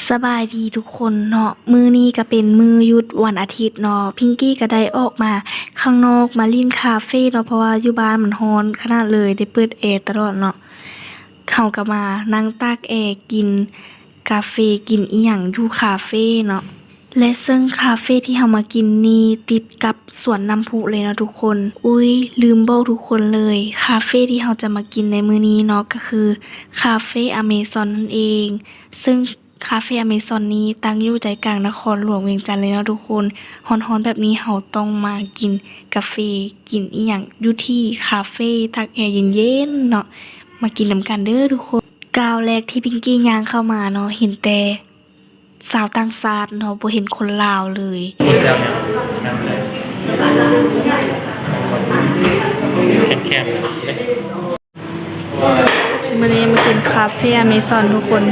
ສະບາຍດີທຸກຄົນເນາະ, ມື້ນີ້ກະເປັນມື້ຢຸດວັນອາທິດເນາະ, ພິງກີ້ກະໄດ້ອອກມາຂ້າງນອກ ມາຫຼິ້ນຄາເຟເນາະ, ເພາະວ່າຢູ່ບ້ານມັນຮ້ອນຂະໜາດເລີຍ ໄດ້ເປີດແອຕະຫຼອດເນາະ. ເຮົາກະມານັ່ງຕາກແອ ກິນກາເຟ ກິນອີ່ຫຍັງຢູ່ຄາເຟເນາະ. ແລະເຊິ່ງຄາເຟທີ່ເຮົາມາກິນນີ້ຕິດກັບສວນນ້ຳພຸເລີຍເນາະທຸກຄົນ. ອຸ້ຍ ລືມບອກທຸກຄົນເລີຍ, ຄາເຟທີ່ເຮົາຈະມາກິນໃນມື້ນີ້ເນາະ ກະຄືຄາເຟອາເມຊອນນັ້ນເອງ. ເຊິ່ງຄາເຟອາເມຊອນນີ້ຕັ້ງຢູ່ໃຈກາງນະຄອນຫຼວງວຽງຈັນເລີຍເນາະທຸກຄົນ. ຮ້ອນໆແບບນີ້ເຮົາຕ້ອງມາກິນກາເຟ ກິນອີ່ຫຍັງຢູ່ທີ່ຄາເຟ ຕາກແອເຢັນໆເນາະ. ມາກິນນຳກັນເດີທຸກຄົນ. ກ້າວແລກທີ່ພິງກີ້ຍ່າງເຂົ້າມາເນາະ ເຫັນແຕ່ ຊາວຕ່າງຊາດເນາະ, ບໍ່ເຫັນຄົນລາວເລີຍ. ແຄບໆ ມື້ນີ້ມາກິນຄາເຟອາເມຊອນທຸກຄົນ.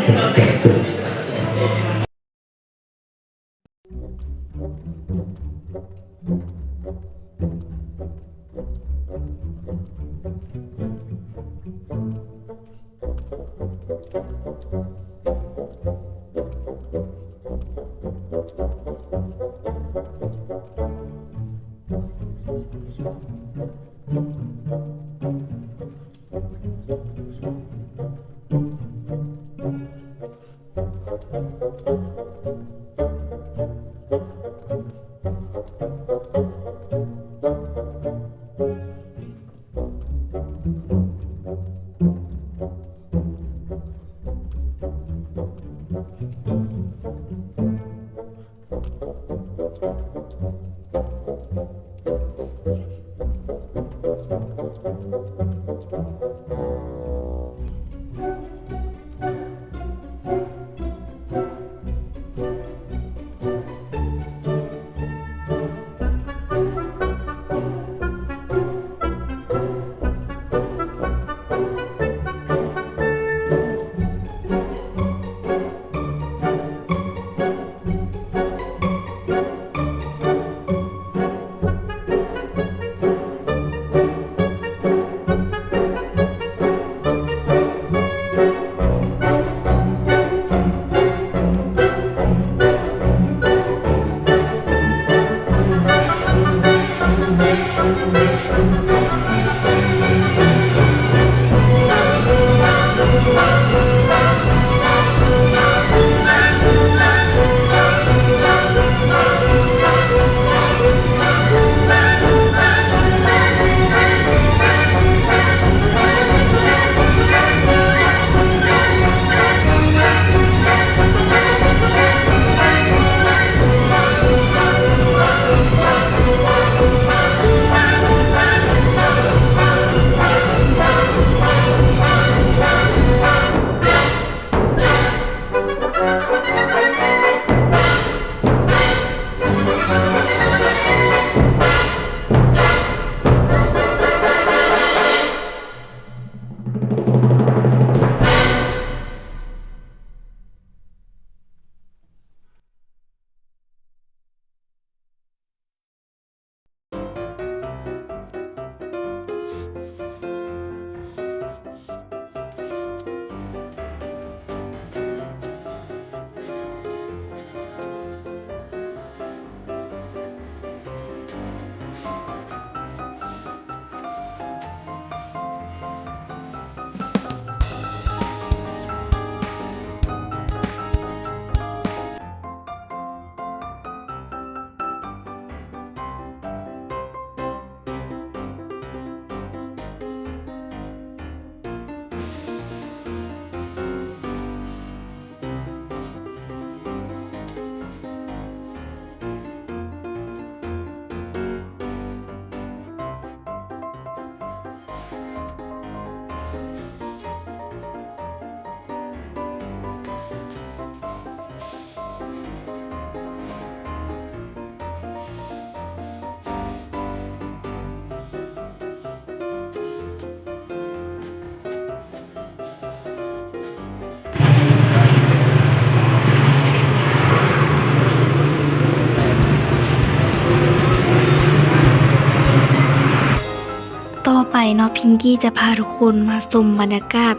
ຕໍ່ໄປເນາະ ພິງກີ້ຈະພາທຸກຄົນມາຊົມບັນຍາກາດ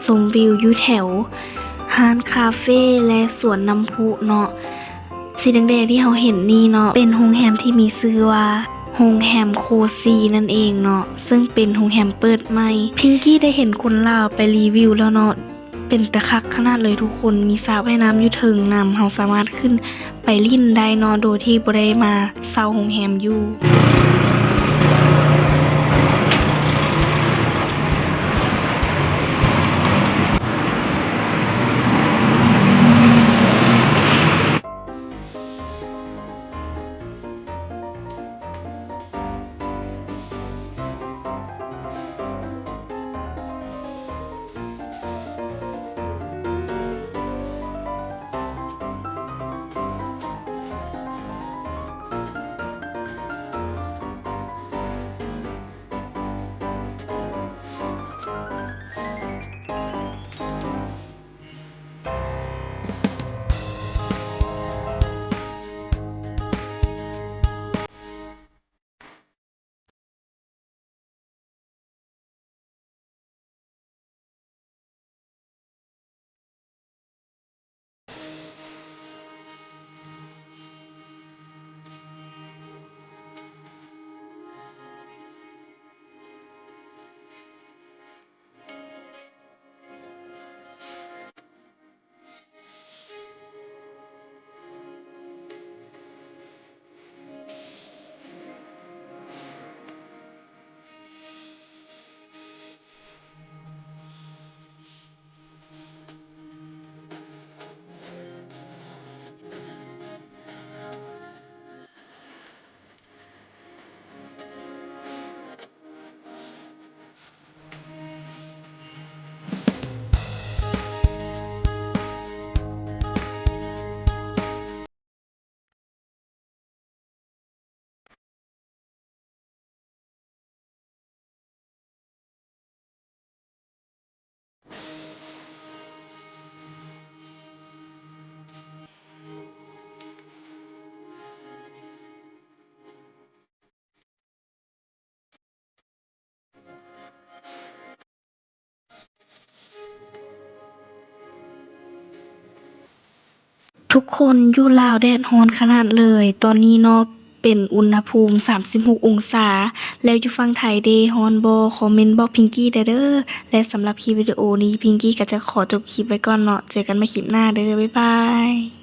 ຊົມວິວຢູ່ແຖວ ຮ້ານຄາເຟ ແລະ ສວນນ້ຳພຸເນາະ. ສີແດງໆທີ່ເຮົາເຫັນນີ້ເນາະ ເປັນໂຮງແຮມທີ່ມີຊື່ວ່າ ໂຮງແຮມໂຄຊີນັ້ນເອງເນາະ, ເຊິ່ງເປັນໂຮງແຮມເປີດໃໝ່. ພິງກີ້ໄດ້ເຫັນຄົນລາວໄປຣີວິວແລ້ວເນາະ, ເປັນຕາຄັກຂະໜາດເລີຍທຸກຄົນ, ມີສະວ່າຍນ້ຳຢູ່ເທິງນຳ, ເຮົາສາມາດຂຶ້ນໄປຫຼິ້ນໄດ້ເນາະ ໂດຍທີ່ບໍ່ໄດ້ມາເຊົ່າໂຮງແຮມຢູ່. ທຸກຄົນ ຢູ່ລາວແດດຮ້ອນຂະໜາດເລີຍ. ຕອນນີ້ເນາະ ເປັນອຸນຫະພູມສາມສິບຫົກອົງສາ. ແລ້ວຢູ່ຝັ່ງໄທເດ ຮ້ອນບໍ່? ຄອມເມັນບອກພິງກີ້ແດ່ເດີ. ແລະ ສຳລັບຄລິບວິດີໂອນີ້ ພິງກີ້ກໍຈະຂໍຈົບຄລິບໄວ້ກ່ອນເນາະ. ເຈີກັນໃໝ່ຄລິບໜ້າເດີ. ບາຍບາຍ.